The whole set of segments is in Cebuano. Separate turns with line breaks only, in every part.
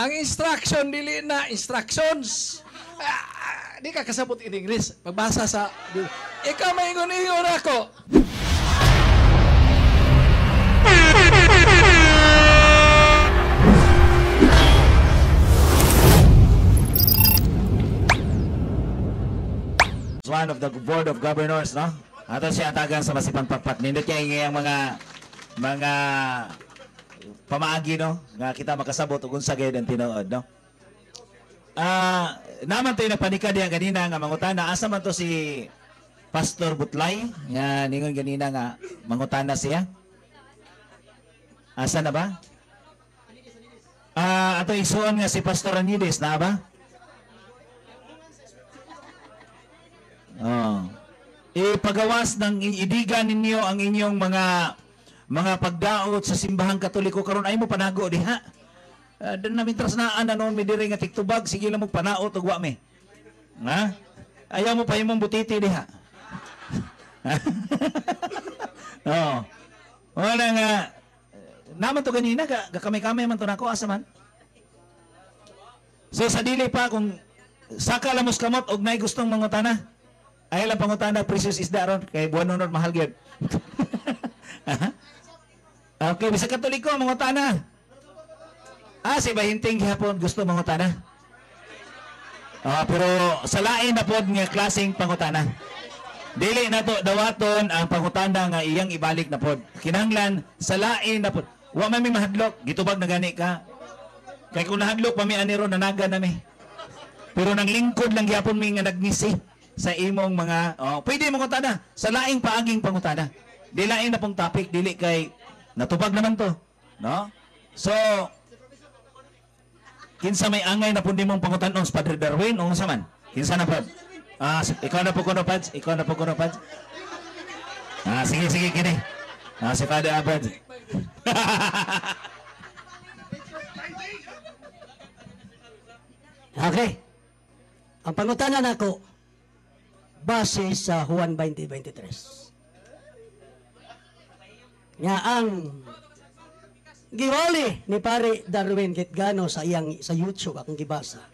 Ang instruction dili na instructions. Ah, di ka kasabot in English. Pagbasa sa di, ikaw maingon-ingon ako.
One of the Board of Governors, no? Ato siya atagan sa masipang pakpak. Nindot niya iyang mga pamaagi, no? Nga kita makasabot ug unsa gayud ang tinuod, no? Ah, naman tayo nagpanika diya ganina nga mangutana, asa man to si Pastor Butlay nga ningon ganina nga mangutana siya? Asa na ba? Ah, ato isuon nga si Pastor Anides na ba? Oh. Ipagawas ng idigan ninyo ang inyong mga pagdaot sa simbahang Katoliko karon ay mo panago diha. Dan namin tras naan na noon mi diri nga tiktubag, sige lang mo panaot ug wa mi. Ha? Ayaw mo pa imong butiti diha. Oo. Wala nga naman to ganina ga kamay-kamay man to nako, asa man. So sa dili pa kung saka lamos kamot og nay gustong mangutana. Ay lang pangutana precious isda ron kay buwan nun mahal gyud. Okay, bisag Katoliko mangutana. Ah, si Bahinting gihapon gusto mangutana. Ah, pero sa lain na pod nga klaseng pangutana. Dili na to dawaton ang pangutana nga iyang ibalik na pod. Kinahanglan sa lain na pod. Wa man mi mahadlok, gitubag na gani ka. Kay kung nahadlok pa mi ani ron nanaga na mi. Pero nang lingkod lang gihapon mi nga nagngisi sa imong mga oh, pwede mangutana sa laing paaging pangutana. Di lain na pong topic, dili kay natubag naman to, no? So kinsa may angay na pundi mong pangutanon sa Padre Darwin o unsa man? Kinsa na pod? Ah, ikaw na po kuno, Pads. Ikaw na po kuno, Pads. Ah, sige sige kini. Ah, si Father Abad.
Okay. Ang pangutana nako base sa Juan 20:23. Nga ang giwali ni Pare Darwin Gitgano sa iyang sa YouTube akong gibasa.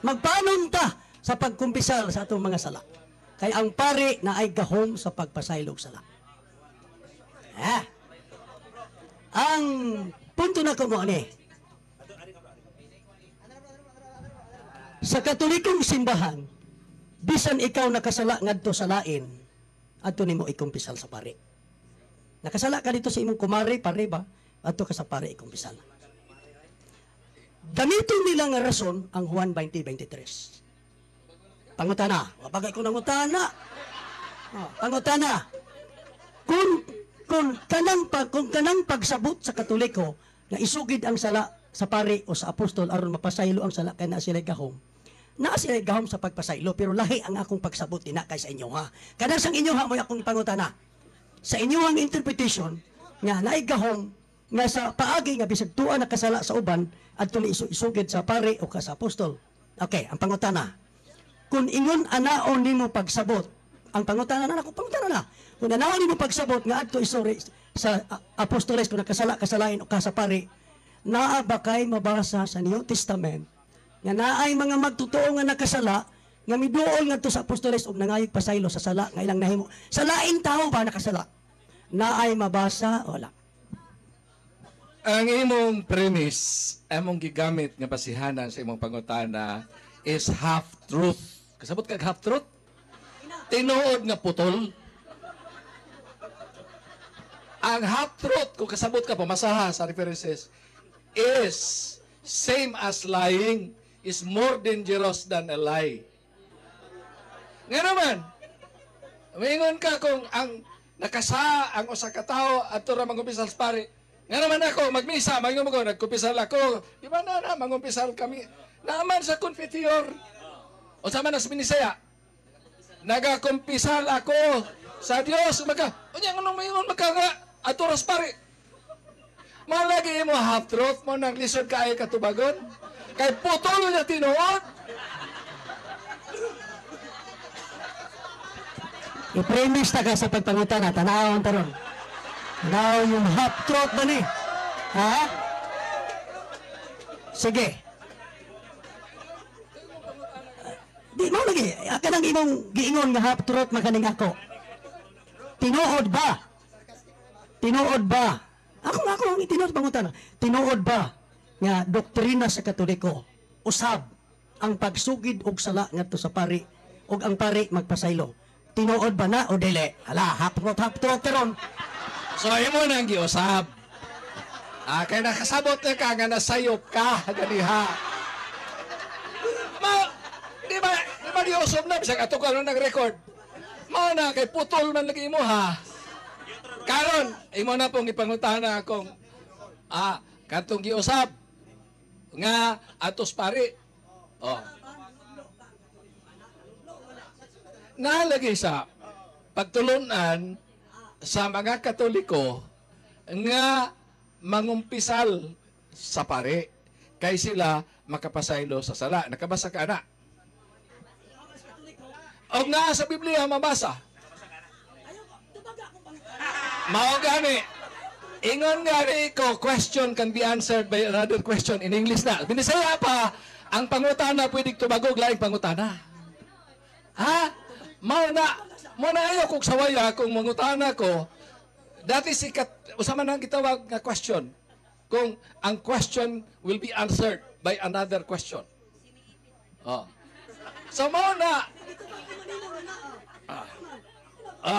Magpanunta sa pagkumpisal sa atong mga sala. Kay ang pare na ay gahom sa pagpasaylog sala. Ha? Ang punto na ko mo ani. Sa Katolikong simbahan, bisan ikaw nakasala ngadto sa lain, adto nimo ikumpisal sa pare. Nakasala ka dito sa imong kumare, pare ba? Adto ka sa pare ikumpisal. Gamiton nila nga rason ang Juan 20:23. Pangutana, wapagay ko nangutana. Oh, pangutana. Kung kanang pagsabot sa Katoliko na isugid ang sala sa pare o sa apostol aron mapasaylo ang sala kay naa sila gahom. Naa sila gahom sa pagpasaylo, pero lahi ang akong pagsabot dina kay sa inyo ha. Kanang sang inyo ha mo akong pangutana. Sa inyo ang interpretation nga naay gahom nga sa paagi nga bisag tuwa nakasala sa uban adto ni isugid sa pare o ka sa apostol. Okay, ang pangutana. Kung ingon anaon nimo pagsabot, ang pangutana na nako, pangutana na. Kung anaon nimo pagsabot nga adto isuri sa apostoles kung nakasala kasalain o ka sa pare, naa ba kay mabasa sa New Testament nga naay mga magtotoo nga nakasala nga miduol ngadto sa apostoles og nangayog pasaylo sa sala nga ilang nahimo? Sa laing tawo ba nakasala? Naay mabasa wala?
Ang imong premise, among gigamit nga basihanan sa imong pangutana is half truth. Kasabot kag half truth? Tinuod nga putol. Ang half truth, kung kasabot ka pamasaha sa references, is same as lying, is more dangerous than a lie. Nga naman, maingon ka kung ang nakasa ang usa ka tawo adto ra mangumpisal sa pare. Nga naman ako magmisa, maingon mo ko nagkumpisal ako. Di ba na na mangumpisal kami? Naaman sa confiteor. Unsa man as minisaya? Nagakumpisal ako sa Dios. Maka unya nganong maingon maka nga adto ra sa pare. Malagi mo half truth mo nang lisod kaayo katubagon. Kay putol na tinuod.
I-premise ta ka sa pagpangutana, tanawon taron. Tanaw yung half truth ba ni? Ha? Sige. Di mo lagi kanang imong giingon nga half truth man kaning ako. Tinuod ba? Tinuod ba? Ako nga ako ang tinuod pangutana. Tinuod ba nga doktrina sa Katoliko usab ang pagsugid og sala ngadto sa pari ug ang pari magpasaylo? Tinuod ba na o dili? Hala, half truth karon.
So imo nang giusab. Ah, kay nakasabot na ka nga nasayop ka ganiha. Ma, di ba giusab na bisag ato karon nag-record. Mao na kay putol man lagi imo ha. Karon imo na pong ipangutana akong katong giusab nga atos pari. Oh. Nalagay sa pagtulunan sa mga Katoliko nga mangumpisal sa pare kay sila makapasaylo sa sala. Nakabasa ka na? O nga sa Biblia mabasa. Mao gani. Ingon gani ko, question can be answered by another question in English na. Binisaya pa, ang pangutana pwede tubagog laing pangutana. Ha? Mao na ayo kung sawaya kung mangutana ko. Dati sikat usa man ang gitawag nga question. Kung ang question will be answered by another question. Oh. So mao na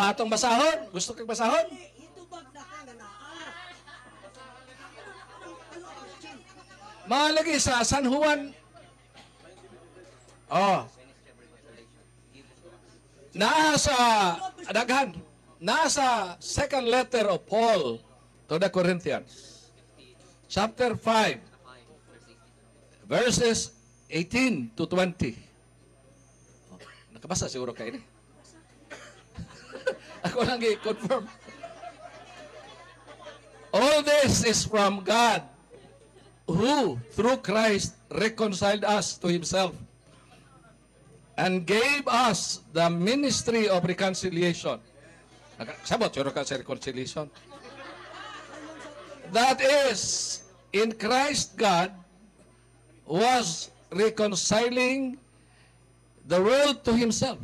atong basahon, gusto kag basahon? Malagi sa San Juan. Oh. Naa sa daghan, naa sa second letter of Paul to the Corinthians. Chapter 5 verses 18 to 20. Oh, nakabasa siguro kayo ni. Ako lang i-confirm. All this is from God, who through Christ reconciled us to Himself and gave us the ministry of reconciliation. Sabot, sure ka sa reconciliation. That is, in Christ God was reconciling the world to Himself,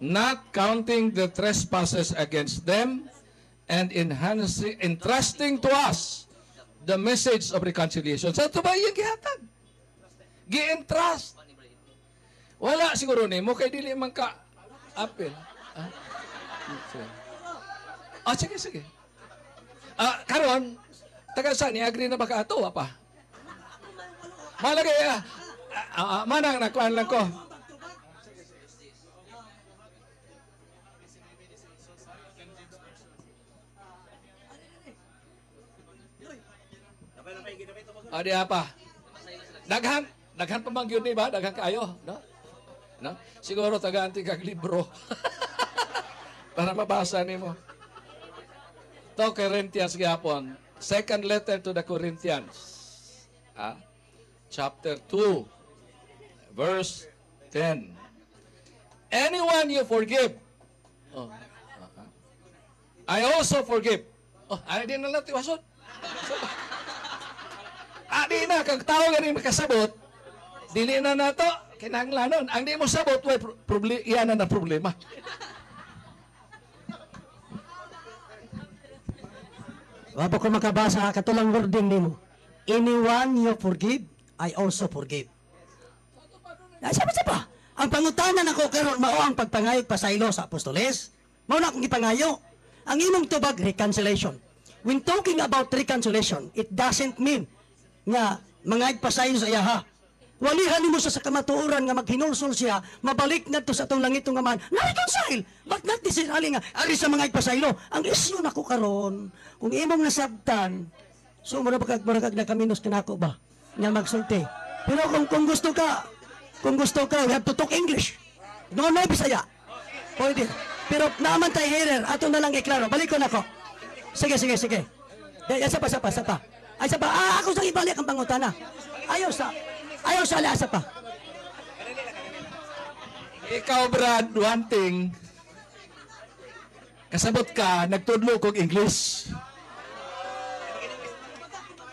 not counting the trespasses against them, and entrusting to us the message of reconciliation. Sa ito ba iyang gihatag? Gi-entrust. Wala siguro ni mo kay dili man ka apil. Ah? Ah, sige, sige. Ah, karon taga sa ni agree na ba ka ato pa? Malagay manang nakuan lang ko. Adi apa? Daghan, daghan pa man gyud ni ba? Daghan kaayo, no? No? Siguro tagaan ti kag libro. Para mabasa nimo. To Corinthians gihapon. Second letter to the Corinthians. Ah, chapter 2, verse 10. Anyone you forgive, oh, I also forgive. Oh, ay di na lang tiwason. Adi na, kag tao gani makasabot, dili na nato, kinahanglanon. Ang di mo sabot, way iyan na problema.
Wa pa ko makabasa katulang wording nimo. Anyone you forgive, I also forgive. Ay, sabi sa pa, ang pangutana nako karon mao ang pagpangayo pasaylo sa apostoles. Mao na akong gipangayo. Ang imong tubag, reconciliation. When talking about reconciliation, it doesn't mean nga mga pasaylo sa iyaha. Walihan nimo siya sa kamatuoran nga maghinulsol siya, mabalik na to sa atong langitong amahan. Na-reconcile! But not necessarily nga, ari sa mga pasaylo. Ang issue nako karon, kung imong nasabtan, so mura ba kag nakaminos kanako ba nga magsulti. Pero kung gusto ka, we have to talk English. No, no, Bisaya. Pwede. Pero naman tayo hearer, ato na lang iklaro. Balik ko nako. Sige, sige, sige. Sa pa, sa pa, sa pa. Ay, sa pa. Ah, ako sa ibalik ang pangutana. Ayaw sa. Ayaw sa alasa pa.
Ikaw, Brad, one thing. Kasabot ka, nagtudlo kog English.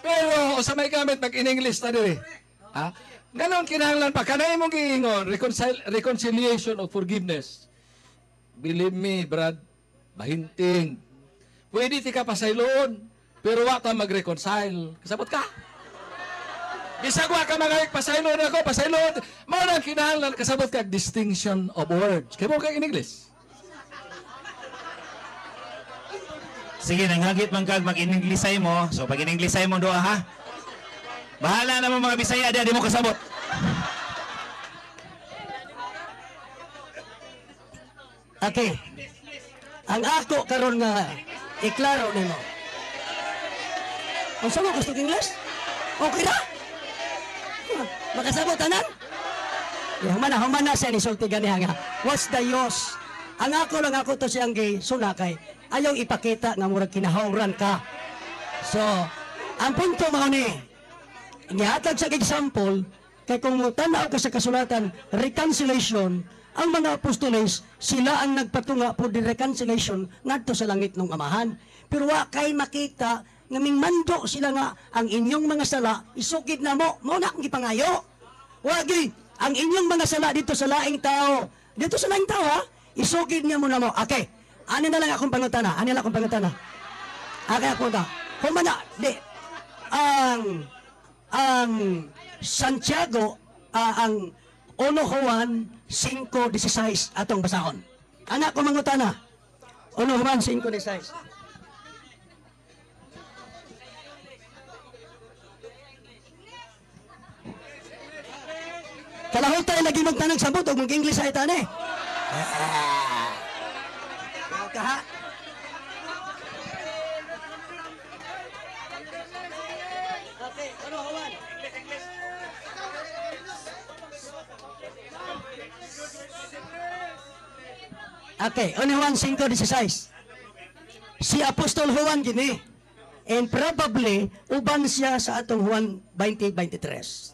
Pero sa may gamit, mag-in-English na diri. Ha? Ganon kinahanglan pa kanay imong giingon reconciliation of forgiveness. Believe me, Brad, bahinting. Pwede ti ka pasayloon, pero wa ta mag-reconcile. Kasabot ka? Bisag wa ka mga pasayloon ako, pasayloon. Mao nang kinahanglan kasabot ka distinction of words. Kay mo kay in English.
Sige, nanghagit man kag mag-Inglisay mo. So pag in-Inglisay mo doa ha. Bahala na mo mga Bisaya, di mo kasabot.
Okay. Ang ako karon nga iklaro nimo. Unsa mo gusto English? Okay ra? Makasabot tanan? Ya, humana siya ni sulti ganiha nga. What's the use? Ang ako lang ako to siyang gay suna kay ayaw ipakita nga murag kinahawran ka. So, ang punto mao ni gihatag sa example kay kung mo-tan-aw ka sa kasulatan reconciliation, ang mga apostoles sila ang nagpatunga po di reconciliation ngadto sa langit ng Amahan. Pero wa kay makita nga mingmando sila nga ang inyong mga sala isugid na mo, mao na akong gipangayo. Wagi ang inyong mga sala dito sa laing tao. Dito sa laing tao ha, isugid niya mo na mo. Okay. Ani na lang akong pangutana, ani lang akong pangutana. Okay ako ta. Humana di ang Santiago ang 1 Juan 5:16 atong basahon. Anak ko mangutana. 1 Juan 5:16. Kalahutay lagi magtanang sabot og mag-English ay tani. Kaha. Okay, 1 Juan. Okay, 1 Juan 5:16. Si Apostol Juan gini. And probably uban siya sa atong Juan 20:23.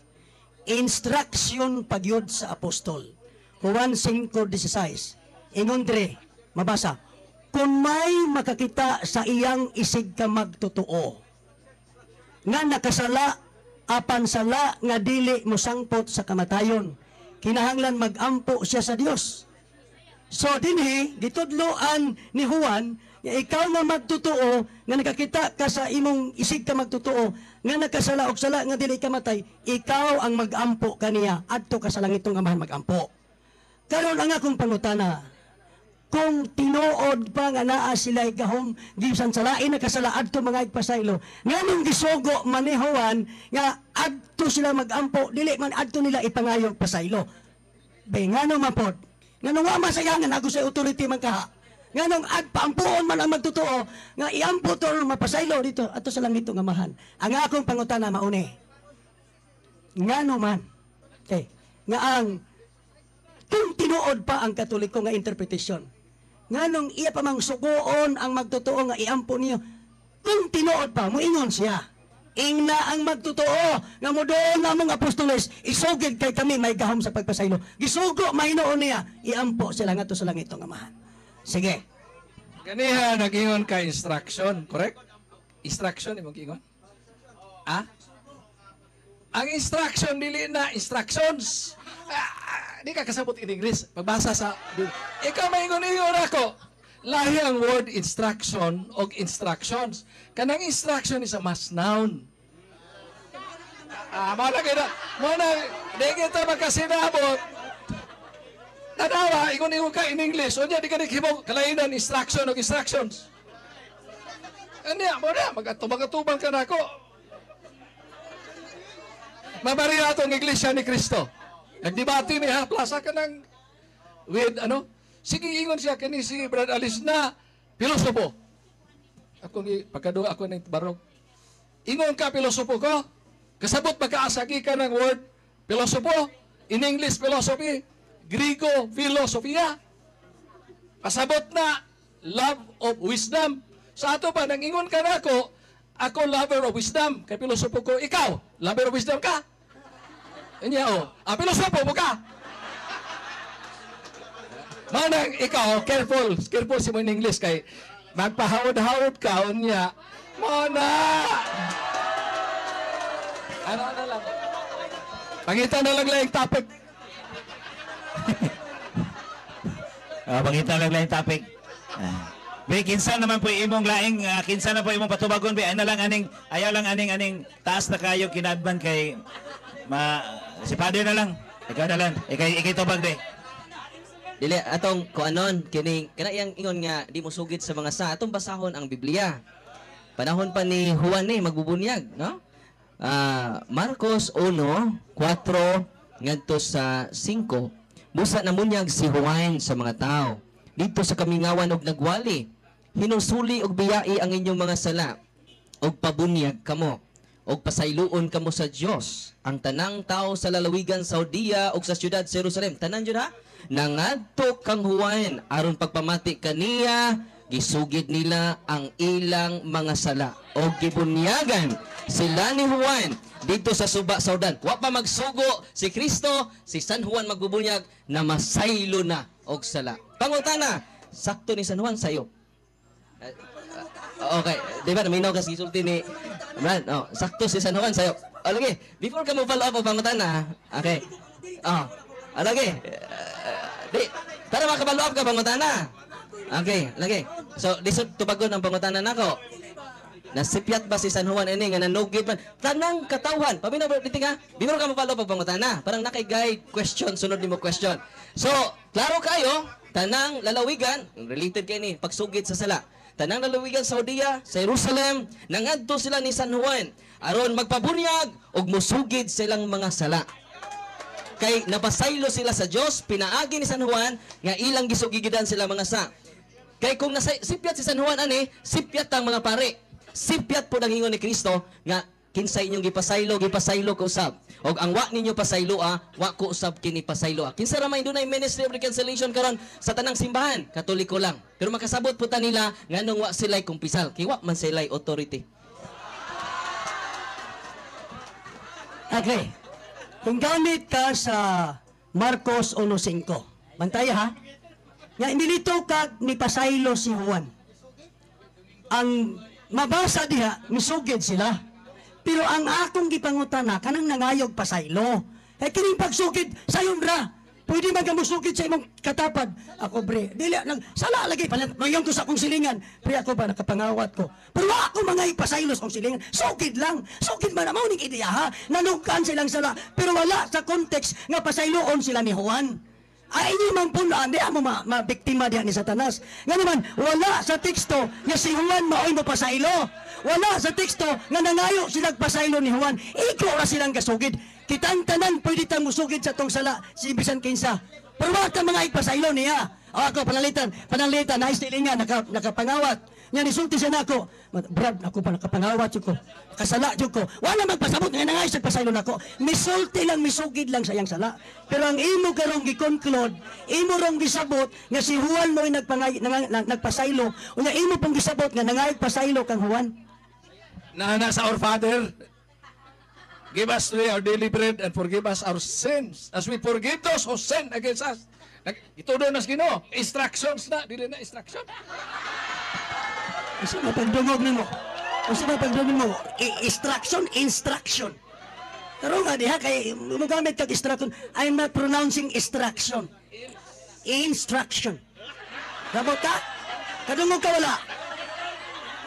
Instruction pagyud sa apostol. Juan 5:16. Ingon dre, mabasa. Kung may makakita sa iyang isig ka magtotoo, nga nakasala, apan sala nga dili mosangpot sa kamatayon, kinahanglan magampo siya sa Dios. So dinhi gitudloan ni Juan nga ikaw nga magtotoo nga nakakita ka sa imong isig ka magtotoo nga nakasala og sala nga dili ka matay, ikaw ang magampo kaniya adto ka sa langitong Amahan magampo. Karon ang akong pangutana, kung tinuod pa nga naa sila'y gahom gisan sa lain nakasala adto mga igpasaylo, nganong gisugo man ni Juan nga adto sila magampo, dili man adto nila ipangayog pasaylo? Be ngano man pod? Nganong wa man sayangan ako sa authority man kaha? Nganong adpaampuon man ang magtotoo nga iampo to mapasaylo dito adto sa langit nga Amahan? Ang akong pangutana mauni, ngano man okay nga ang kung tinuod pa ang Katoliko nga interpretation, nganong iya pa mang sugoon ang magtotoo nga iampo niyo? Kung tinuod pa, muingon siya, ingna ang magtotoo nga modoon na mong apostoles, isugid kay kami may gahom sa pagpasaylo. Gisugo mahinoon niya, iampo sila ngadto sa langit nga Amahan. Sige.
Ganiha nag-ingon ka instruction, correct? Instruction imong giingon? Ah? Ang instruction dili na instructions. Di ka kasabot in English. Pagbasa sa ikaw maingon-ingon ako. Lahi ang word instruction og instructions. Kanang instruction is a mass noun. Mao na kay mao na di kita makasinabot. Tanawa, ingon-ingon ka in English. Unya di ka naghimog kalainan instruction og instructions. Anya mo na magatubang-atubang ka nako. Mabari atong Iglesia ni Kristo. Nagdebate ni ha, plaza ka ng with ano? Sige, ingon siya kani si Brad Alice na pilosopo. Ako pagkado ako ng barog. Ingon ka pilosopo ko. Kasabot pagkaasagi ka ng word pilosopo, in English philosophy, Grigo philosophia. Pasabot na love of wisdom. Sa ato pa nang ingon ka nako, ako lover of wisdom, kay pilosopo ko, ikaw lover of wisdom ka. Inya o, pilosopo mo ka. Manang ikaw, careful, careful si mo in English kay magpahaod-haod ka unya. Mana. Ano na lang. Pangita na lang laing topic.
Pangita lang laing topic. Be, kinsa naman po imong laing, kinsa na po imong patubagon, be, ano lang aning, ayaw lang aning aning taas na kayo kinadban kay ma si Padre na lang. Ikaw na lang. Ikay tubag, be.
Dili atong kuanon kining kana iyang ingon nga di mo sugid sa mga sa atong basahon ang Biblia. Panahon pa ni Juan ni magbubunyag, no? Marcos 1:4 ngadto sa 5. Busa namunyag si Juan sa mga tao dito sa kamingawan og nagwali. Hinusuli og biyai ang inyong mga sala og pabunyag kamo og pasayloon kamo sa Dios. Ang tanang tao sa lalawigan sa Judea ug sa siyudad sa Jerusalem, tanan jud ha, nangadto kang Juan aron pagpamati kaniya. Gisugid nila ang ilang mga sala og gibunyagan sila ni Juan dito sa suba sa Jordan. Wa pa magsugo si Kristo, si San Juan magbubunyag na masaylo na og sala. Pangutana, sakto ni San Juan sayo? Okay, di ba naminaw ka sa gisulti ni Brad? Oh, sakto si San Juan sayo. O, lagi, before ka mo follow up og pangutana, okay. Oh, lagi. Di, para makabalo up ka pangutana. Okay, lagi. So, lisod tubagon ang pangutana nako. Nasipyat ba si San Juan ini nga nanugid man tanang katawhan? Paminaw bro, dito nga. Before ka mo follow up og pangutana, parang nakay guide question, sunod nimo question. So, klaro kayo, tanang lalawigan related kay ni pagsugid sa sala. Tanang lalawigan sa Judea, sa Jerusalem, nangadto sila ni San Juan aron magpabunyag og musugid silang mga sala. Kay napasaylo sila sa Dios pinaagi ni San Juan nga ilang gisugigidan sila mga sa. Kay kung nasa sipyat si San Juan ani, sipyat ang mga pare. Sipyat po ang ingon ni Kristo nga kinsay inyong gipasaylo, gipasaylo ko usab. Og ang wa ninyo pasaylo wa ko usab kini pasaylo. Kinsa ra may dunay ministry of reconciliation karon sa tanang simbahan, Katoliko lang. Pero makasabot po ta nila nganong wa sila'y kumpisal, kay wa man sila'y authority.
Okay. Kung gamit ka sa Marcos 1:5, bantay ha. Nga inilito ka ni pasaylo si Juan. Ang mabasa diha, misugid sila. Pero ang akong gipangutana, kanang nangayog pasaylo. Kay kining pagsugid, sayon ra. Pwede man ka musugid sa imong katapad. Ako bre, dili nang sala lagi palit mayon ko sa akong silingan. Pre ako ba nakapangawat ko. Pero wa ako mga ipasaylo sa akong silingan. Sugid lang. Sugid man mao ning ideya ha. Nanugan silang sala pero wala sa context nga pasayloon sila ni Juan. Ay inyo man pulaan, di mo mabiktima diha ni Satanas. Nga naman, wala sa teksto nga si Juan maoy mopasaylo. Wala sa teksto nga nangayo silang pasaylo ni Juan. Iko ra silang gasugid. Kitang tanan pwede tang musugid sa tong sala si bisan kinsa. Pero wa ta mga ipasaylo niya. O ako panalitan, panalitan naay silingan nakapangawat. Nya nisulti siya nako. Brad, ako pa nakapangawat jud ko. Kasala jud ko. Wala magpasabot nga nangayo sa pasaylo nako. Misulti lang, misugid lang sa iyang sala. Pero ang imo karong gi-conclude, imo rong gisabot nga si Juan mo'y nagpasaylo. Unya imo pong gisabot nga nangayog pasaylo kang Juan.
Naana sa Our Father, give us today our daily bread and forgive us our sins as we forgive those who sin against us. Itudo na sa Ginoo, instructions na, dili na instruction.
Unsa may pagdungog nimo? Unsa may pagdungog nimo? Instruction, instruction. Karon nga diha kay mogamit kag instruction. I'm not pronouncing instruction. Instruction. Dabot ka? Kadungog ka wala?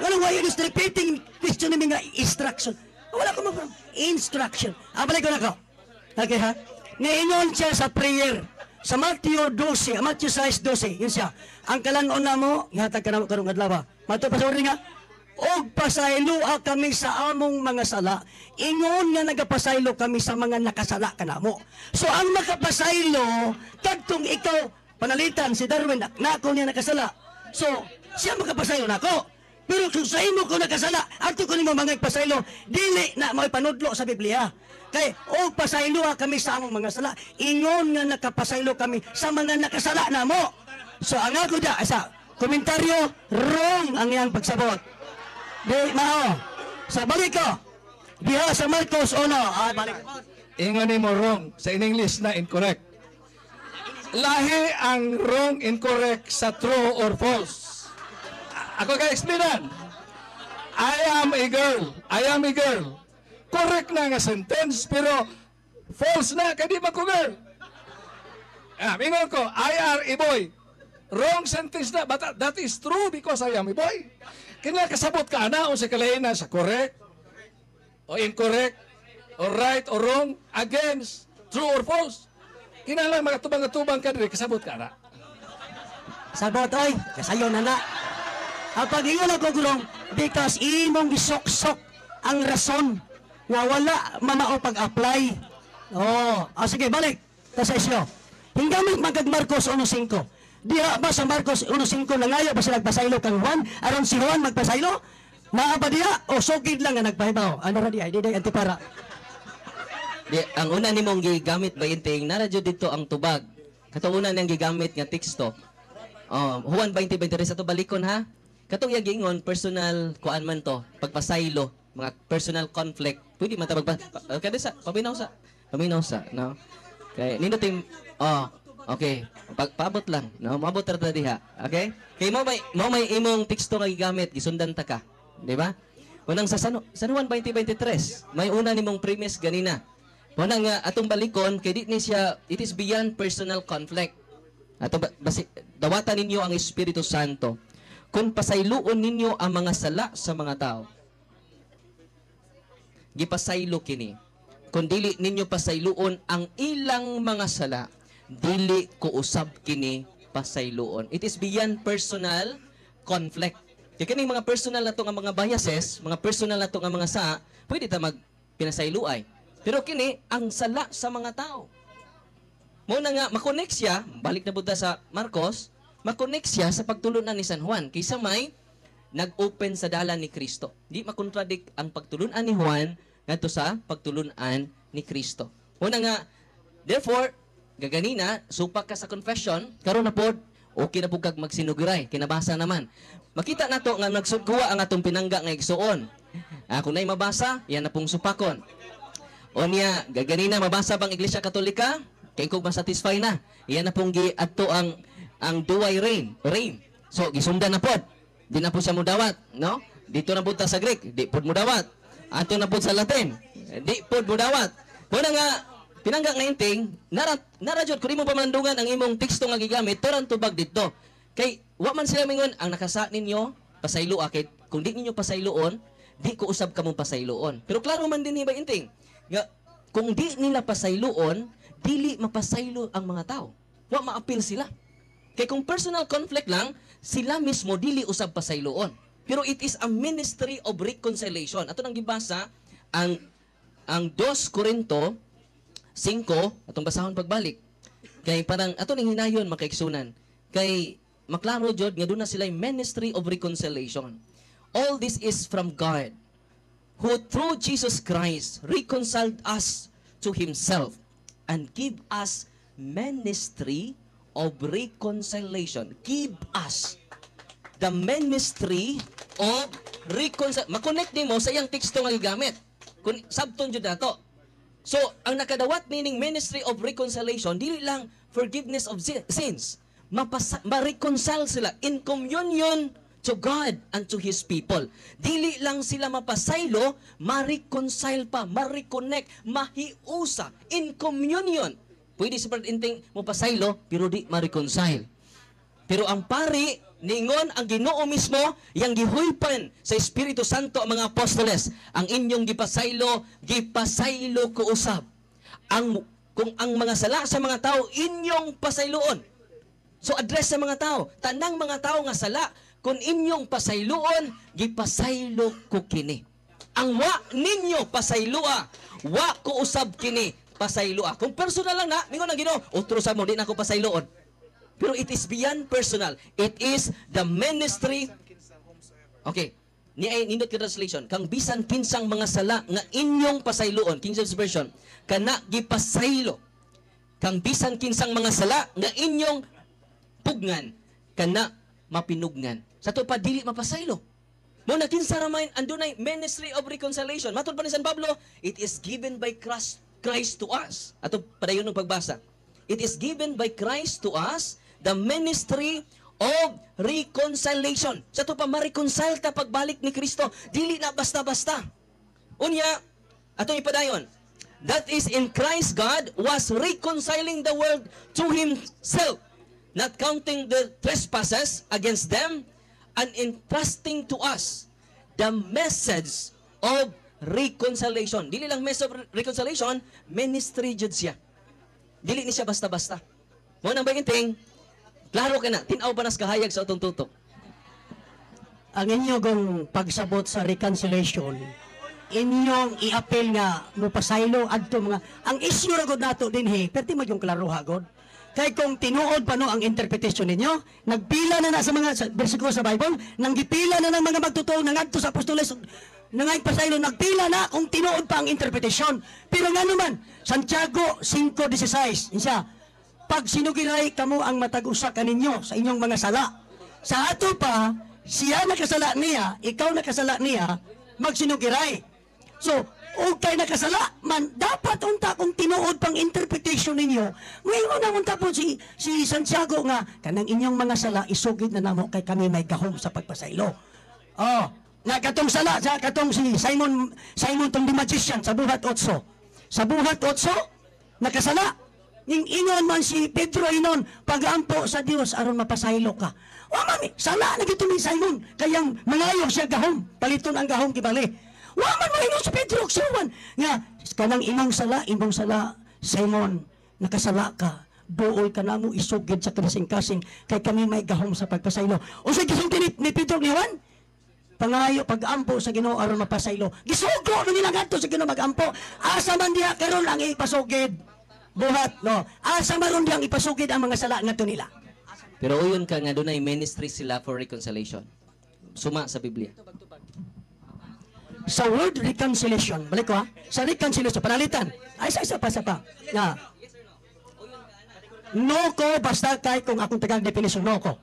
Wala, why you just repeating question ni nga instruction? Wala ko mag instruction. Balik ko na ko. Okay ha? Ngayon siya sa prayer. Sa Matthew 12, Matthew 6:12, yun siya. Ang kalan-on na mo, ihatag ka na mo karong adlaw. Mato pa sa nga, og pasayloa kami sa among mga sala, ingon nga nagapasaylo kami sa mga nakasala kanamo. So ang makapasaylo, kadtong ikaw, panalitan si Darwin, nako niya nakasala. So, siya makapasaylo nako. Pero kung sa imo ko nakasala, adto ko nimo mga ipasaylo, dili na mo'y panudlo sa Biblia. Kay og pasayloa kami sa among mga sala, ingon nga nakapasaylo kami sa mga nakasala namo. So ang ako da sa komentaryo, wrong ang iyang pagsabot. Di mao. Sa balik ko, diha sa Marcos 1. Balik.
Ingon nimo wrong, sa in English na incorrect. Lahi ang wrong, incorrect sa true or false. Ako kay explainan. I am a girl. I am a girl. Correct na nga sentence, pero False na, kay di man ko girl. Ah, mingon ko, "I are a boy." Wrong sentence na, but that is true because I am a boy. Kanya kasabot ka ana o sa kalain sa correct o incorrect or right or wrong, against, true or false. Kinahanglan makatubang-atubang ka diri, kasabot ka ana.
Sabot oy, kasayo na na. Ang pag-ingon ako wrong because imong gisuksok ang rason nga wala mamao pag-apply. Oh, ah, sige, balik. Ta sa isyo. Hinggamit man kag Marcos 1.5. Diha ba sa Marcos 1.5 nangayo ba sila nagpasaylo kang Juan? Aron si Juan magpasaylo? Naa ba diha o sugid lang nga nagpahibaw? Ano ra diha? Di antipara.
Di, ang una nimong gigamit ba inting, nara jud dito ang tubag. Katong una niyang gigamit nga teksto. Oh, Juan 20:23 ato balikon ha. Katong iyang giingon personal kuan man to, pagpasaylo, mga personal conflict. Pwede man ta magpa kada sa paminaw sa. Paminaw sa, no? Kay nindot yung oh, okay. Pagpaabot lang, no? Maabot ra ta diha. Okay? Kay mo may imong teksto nga gigamit, gisundan ta ka. Di ba? Unang sa San Juan 20:23, may una nimong premise ganina. Muna nga atong balikon kay di ni siya, it is beyond personal conflict. Ato ba, basi, dawatan ninyo ang Espiritu Santo. Kung pasayloon ninyo ang mga sala sa mga tao, gipasaylo kini. Kung dili ninyo pasayloon ang ilang mga sala, dili ko usab kini pasayloon. It is beyond personal conflict. Kaya kining mga personal na to nga mga biases, mga personal na to nga mga saa, pwede ta mag pinasayloay. Pero kini ang sala sa mga tao. Mo na nga makonect siya, balik na buta sa Marcos, makonect siya sa pagtulunan ni San Juan kaysa may nag-open sa dalan ni Kristo. Di makontradict ang pagtulunan ni Juan ngadto sa pagtulunan ni Kristo. Una nga, therefore, gaganina, supak ka sa confession, karon na pod, okay na pud kag magsinuguray, kinabasa naman. Makita nato nga nagsugkuha ang atong pinangga nga igsuon. Ah, kung na'y mabasa, yan na pong supakon. O niya, gaganina mabasa bang Iglesia Katolika? Kay kung masatisfy na. Iyan na pong giadto ang duway reign, reign. So gisundan na pod. Di na po siya mudawat, no? Dito na pud ta sa Greek, di pod mudawat. Ato na pod sa Latin, di pod mudawat. Muna nga pinangga nga inting, nara nara jud kung imo pamandungan ang imong teksto nga gigamit, turan tubag didto. Kay wa man sila mingon ang nakasa ninyo pasaylo kay kung di ninyo pasayloon, di ko usab kamong pasayloon. Pero klaro man din ba inting nga kung di nila pasayloon, dili mapasaylo ang mga tao. Wa maapil sila. Kay kung personal conflict lang, sila mismo dili usab pasayloon. Pero it is a ministry of reconciliation. Ato nang gibasa ang 2 Corinto 5, atong basahon pagbalik. Kay parang ato ning hinayon makaigsunan. Kay maklaro jud nga duna sila ministry of reconciliation. All this is from God, who through Jesus Christ reconciled us to Himself and give us ministry of reconciliation. Give us the ministry of reconciliation. Makonect nimo sa iyang teksto nga gigamit. Kung sabton jud nato. So, ang nakadawat meaning ministry of reconciliation, dili lang forgiveness of sins. Ma-reconcile sila in communion to God and to His people. Dili lang sila mapasaylo, ma-reconcile pa, ma-reconnect, mahiusa in communion. Pwede sa inting mo pasaylo, pero di ma-reconcile. Pero ang pari, ningon ang Ginoo mismo, yang gihuypan sa Espiritu Santo ang mga apostoles, ang inyong gipasaylo, gipasaylo ko usab. Ang kung ang mga sala sa mga tao inyong pasayloon. So address sa mga tao, tanang mga tao nga sala, kung inyong pasayloon, gipasaylo ko kini. Ang wa ninyo pasayloa, wa ko usab kini pasayloa. Kung personal lang na, mingon ang Ginoo, utro sa mo di na ko pasayloon. Pero it is beyond personal. It is the ministry. Okay. Ni ay nindot ka translation. Kang bisan kinsang mga sala nga inyong pasayloon, King James Version, kana gipasaylo. Kang bisan kinsang mga sala nga inyong pugnan, kana mapinugnan. Sa to pa dili mapasaylo. Mo na kinsa ra man andunay ministry of reconciliation. Matod pa ni San Pablo, it is given by Christ to us. Ato padayon ng pagbasa. It is given by Christ to us the ministry of reconciliation. Sa to pa ma-reconcile ta pagbalik ni Kristo, dili na basta-basta. Unya, atong ipadayon. That is, in Christ God was reconciling the world to Himself, not counting the trespasses against them, and entrusting to us the message of reconciliation. Dili lang message of reconciliation, ministry jud siya. Dili ni siya basta-basta. Mao nang bahinting, klaro ka na, tin-aw ba nas kahayag sa atong tutok?
Ang inyong pagsabot sa reconciliation, inyong i-appeal nga mopasaylo adto mga ang issue ra gud nato dinhi, perti man yung klaro ha god. Kay kung tinuod pa no ang interpretation ninyo, nagpila na na sa mga sa bersikulo sa Bible, nang gipila na ng mga magtotoo nangadto sa apostoles nangay pasaylo, nagpila na kung tinuod pa ang interpretation. Pero nga naman, Santiago 5:16, isa, pag sinugiray kamo ang matag usa kaninyo sa inyong mga sala. Sa ato pa, siya nakasala niya, ikaw nakasala niya, magsinugiray. So, og kay nakasala man, dapat unta kung tinuod pang interpretation ninyo, ngayon na unta po si Santiago nga, kanang inyong mga sala, isugid na namo kay kami may gahom sa pagpasaylo. Oh, nga katong sala, sa katong si Simon, Simon tong the magician sa Buhat 8. Sa Buhat 8, nakasala. Ning ingon man si Pedro inon, pagampo sa Dios aron mapasaylo ka. Wa man sala na gito ni Simon, kayang mangayo siya gahom, paliton ang gahom kibali. Wa man moingon si Pedro ug si Juan nga kanang imong sala Simon, nakasala ka. Duol ka namo isugid sa kasing-kasing kay kami may gahom sa pagpasaylo. Unsay gisulti ni Pedro ni Juan? Pangayo pagampo sa Ginoo aron mapasaylo. Gisugo na nila ngadto sa Ginoo magampo. Asa man diha karon ang ipasugid? Buhat no. Asa man ron diyang ipasugid ang mga sala ngadto nila?
Pero uyon ka nga dunay ministry sila for reconciliation. Suma sa Biblia.
Sa word reconciliation, balik ko ha. Sa reconciliation, panalitan. Ay, isa pa, isa pa. Na. No ko, basta kay kung akong tagang definition, no ko.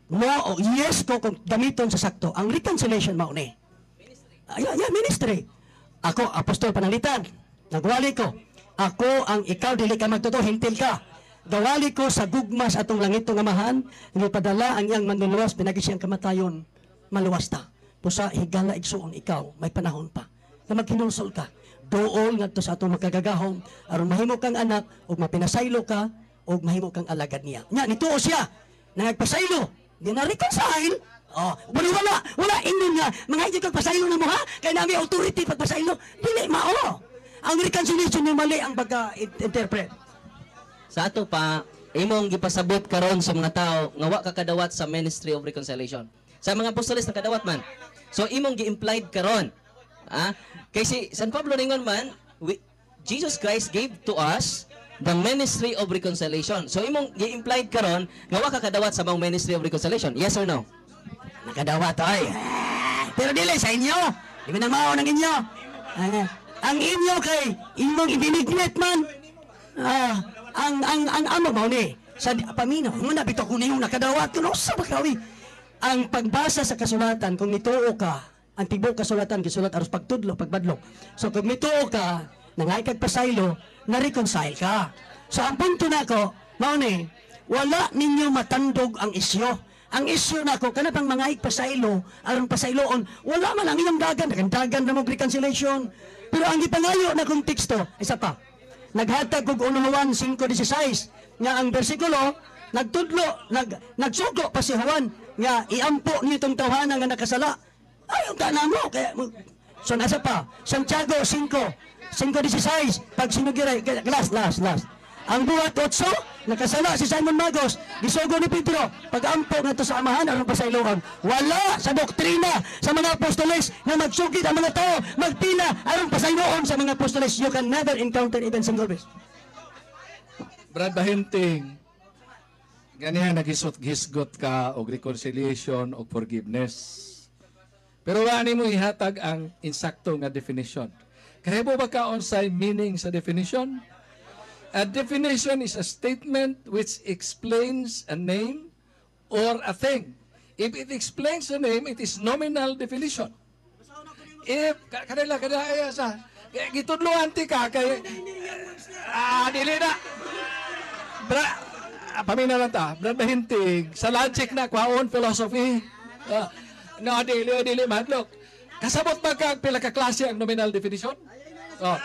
No, o yes ko kung gamiton sa sakto. Ang reconciliation mao ni. Ay, ay, ministry. Ako, apostol panalitan. Nagwali ko. Ako ang ikaw, dili ka magtotoo, hintil ka. Gawali ko sa gugma sa atong langitong amahan, ngipadala ang iyang manluluwas, pinagi siyang kamatayon, maluwas ta. Pusa, higala igsuon ikaw, may panahon pa. Na maghinulsol ka. Duol ngadto sa atong makagagahom, aron mahimo kang anak, ug mapinasaylo ka, ug mahimo kang alagad niya. Nya, nituo siya, nangagpasaylo, di na reconcile. Oh, wala, wala, wala ingon nga, mga hindi kag pasaylo na mo ha, kay nami authority pagpasaylo, dili mao. Ang reconciliation yung mali ang pagka-interpret.
Sa ato pa, imong gipasabot karon sa mga tao nga wa ka kadawat sa ministry of reconciliation. Sa mga apostoles nakadawat man. So imong gi-implied karon. Ah, kay si San Pablo ningon man, Jesus Christ gave to us the ministry of reconciliation. So imong gi-implied karon nga wa ka kadawat sa maong ministry of reconciliation. Yes or no?
Nakadawat ay. Pero dili sa inyo. Di man mao ng inyo. Ah, ang inyo kay imong ibinignet man. Ah, ang amo mao ni sa pamino. Muna bitaw ko niyong nakadawat kuno sa bakawi. Ang pagbasa sa kasulatan kung nituo ka, ang tibuok kasulatan gisulat aros pagtudlo, pagbadlong. So kung nituo ka, nangay kag pasaylo, na-reconcile ka. So ang punto nako, mao ni, wala ninyo matandog ang isyo. Ang isyu nako kana pang mga pasaylo, aron pasayloon, wala man ang inyong dagan, dagan na mo reconciliation. Pero ang gipangayo na kong teksto, isa pa. Naghatag og 1 Juan 5:16 nga ang bersikulo nagtudlo, nagsugo pa si Juan nga iampo niyo itong tawhana nga nakasala. Ay, ang kana mo. Kaya, so nasa pa, Santiago 5:16, pag sinugiray, last, last, last. Ang Buhat 8, nakasala si Simon Magos, gisugo ni Pedro, pag-ampo nga to sa amahan, aron pasayloon. Wala sa doktrina sa mga apostoles nga magsugid ang mga tao, magpila, aron pasayloon sa mga apostoles. You can never encounter even single verse.
Brad Bahinting, ganihan naghisgot ka og reconciliation og forgiveness. Pero wala nimo ihatag ang insakto nga definition. Kaya ba ka unsay meaning sa definition? A definition is a statement which explains a name or a thing. If it explains a name, it is nominal definition. If, kanila, kanila, ay, sa, gitudloan ti ka, kay, dili na. Bra, pamina lang ta, Brad Bahinting, sa logic na, kwaon, philosophy. No, dili, dili, madlok. Kasabot ba ka pila ka klase ang nominal definition? Oh.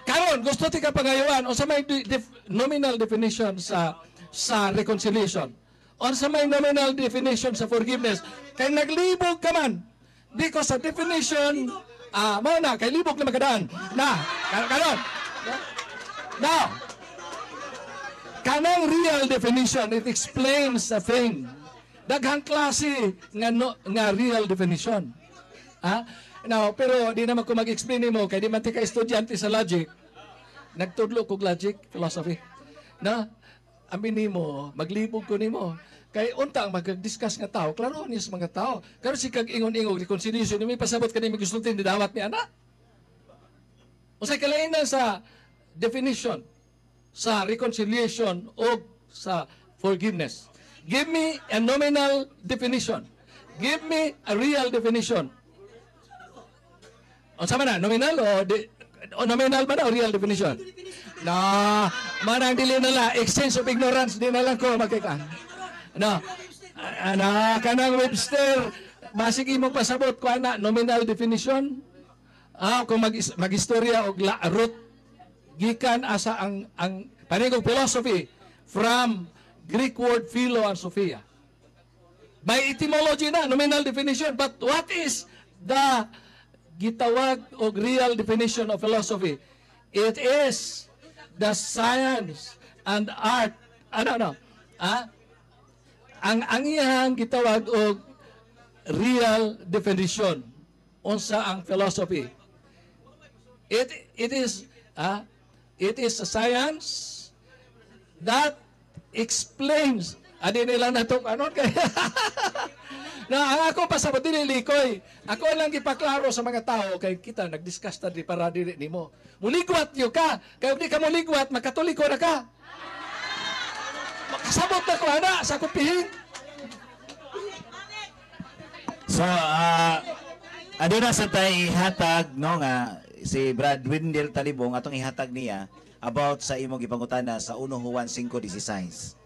Karon gusto ti ka pangayuan unsa may nominal definition sa reconciliation? Unsa may nominal definition sa forgiveness? Kay naglibog ka man. Because sa definition, mao na kay libog na makadaan. Na, karon. Now, kanang real definition, it explains a thing. Daghang klase nga no, nga real definition. Ah? Now, pero di naman ko mag-explain nimo kay di man ti ka estudyante sa logic. Nagtudlo kog logic, philosophy. Na, amin nimo, maglibog ko nimo. Kay unta ang mag-discuss nga tao, klaro ni sa mga tao. Karon si kag ingon-ingog reconciliation, may pasabot kani gisulti ni dawat ni ana. Unsay kalainan sa definition sa reconciliation o sa forgiveness? Give me a nominal definition. Give me a real definition. Unsa man na, nominal o nominal ba na o real definition? Na, manang dili na la, exchange of ignorance di na lang ko makika. No. Ana kanang Webster, basig imong pasabot ko ana nominal definition. Kung mag-istorya og root gikan asa ang panigog philosophy, from Greek word philo and sophia. By etymology na, nominal definition. But what is the gitawag og real definition of philosophy? It is the science and art. Ano, no? Ah? Ang iyang gitawag og real definition unsa ang philosophy. It is a science that explains adi nila na itong ano kay na ang ako pasabot dili likoy. Ako lang gipaklaro sa mga tao kay kita nag-discuss ta di para dili nimo. Muligwat yo ka. Kay di ka muligwat, makatoliko na ka. Makasabot na ko ana sa akong pihing.
So, aduna sa tay ihatag no nga si Brad Wendell Talibong atong ihatag niya about sa imong gipangutana sa 1 Juan 5:16.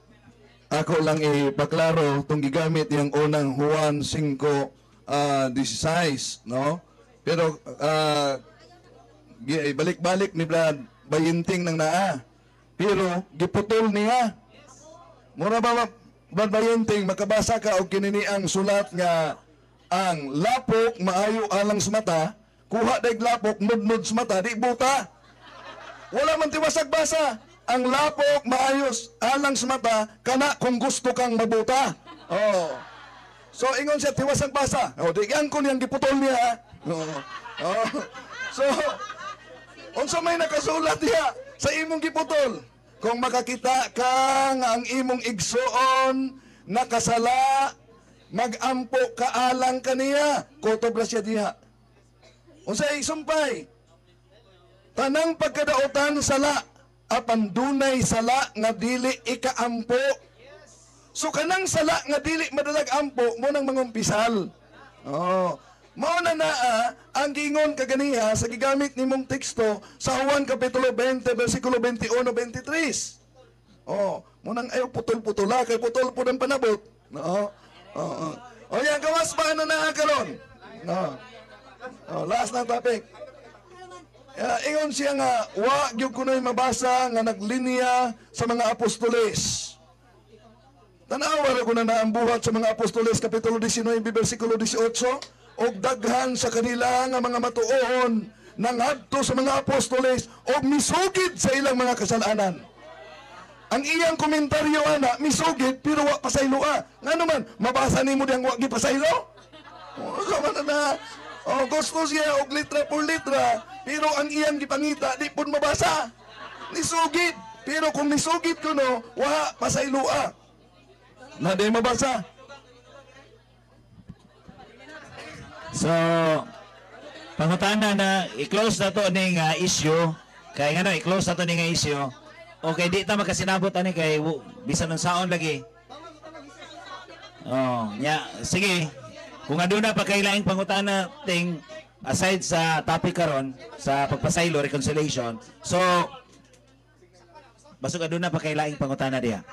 Ako lang ipaklaro itong gigamit yung unang Juan 5 16, no? Pero balik-balik ni Brad Bayinting ng naa. Pero giputol niya. Mura ba Brad Bayinting, makabasa ka og kinini ang sulat nga ang lapok maayo alang sa mata, kuha daig lapok nudnod sa mata, di buta. Wala man tiwasag basa. Ang lapok maayos alang sa mata kana kung gusto kang mabuta. Oh. So ingon siya tiwasag basa. Oh, di ko niyang giputol niya. Oh. Oh. So unsa may nakasulat diha sa imong giputol? Kung makakita ka nga ang imong igsuon nakasala, magampo ka alang kaniya, kutob ra siya diha. Unsa isumpay? Tanang pagkadaotan sala, apan dunay sala nga dili ikaampo. So kanang sala nga dili madalag ampo mo nang mangumpisal. Oh. Mao na naa ang giingon kaganiha sa gigamit nimong teksto sa Juan kapitulo 20 bersikulo 21 23. Oh, mo nang ayo putol-putula kay putol pud ang panabot. No. Oo. O yan, gawas pa ano na karon? No. Oh, last na topic. Ingon siya nga wa gyud kunoy mabasa nga naglinya sa mga apostoles. Tanawa ra ko na ang buhat sa mga apostoles kapitulo 19 bersikulo 18 og daghan sa kanila nga mga matuohon nangadto sa mga apostoles og misugid sa ilang mga kasalanan. Ang iyang komentaryo ana misugid pero wa pasayloa. Ngano man mabasa nimo diyang wa gipasaylo? Oh, sama na na. Oh, gusto siya og litra por litra, pero ang iyang gipangita di pud mabasa. Nisugid, pero kung nisugid kuno, wa pasayloa. Na di mabasa.
So, pangutana na i-close na to ning issue. Kay ngano i-close na to ning issue. Okay, di ta makasinabot ani kay bisan unsaon lagi. Oh, nya, sige. Kung aduna pa kay laing pangutana ting aside sa topic karon sa pagpasaylo reconciliation. So, basog aduna pa kay laing pangutana diha.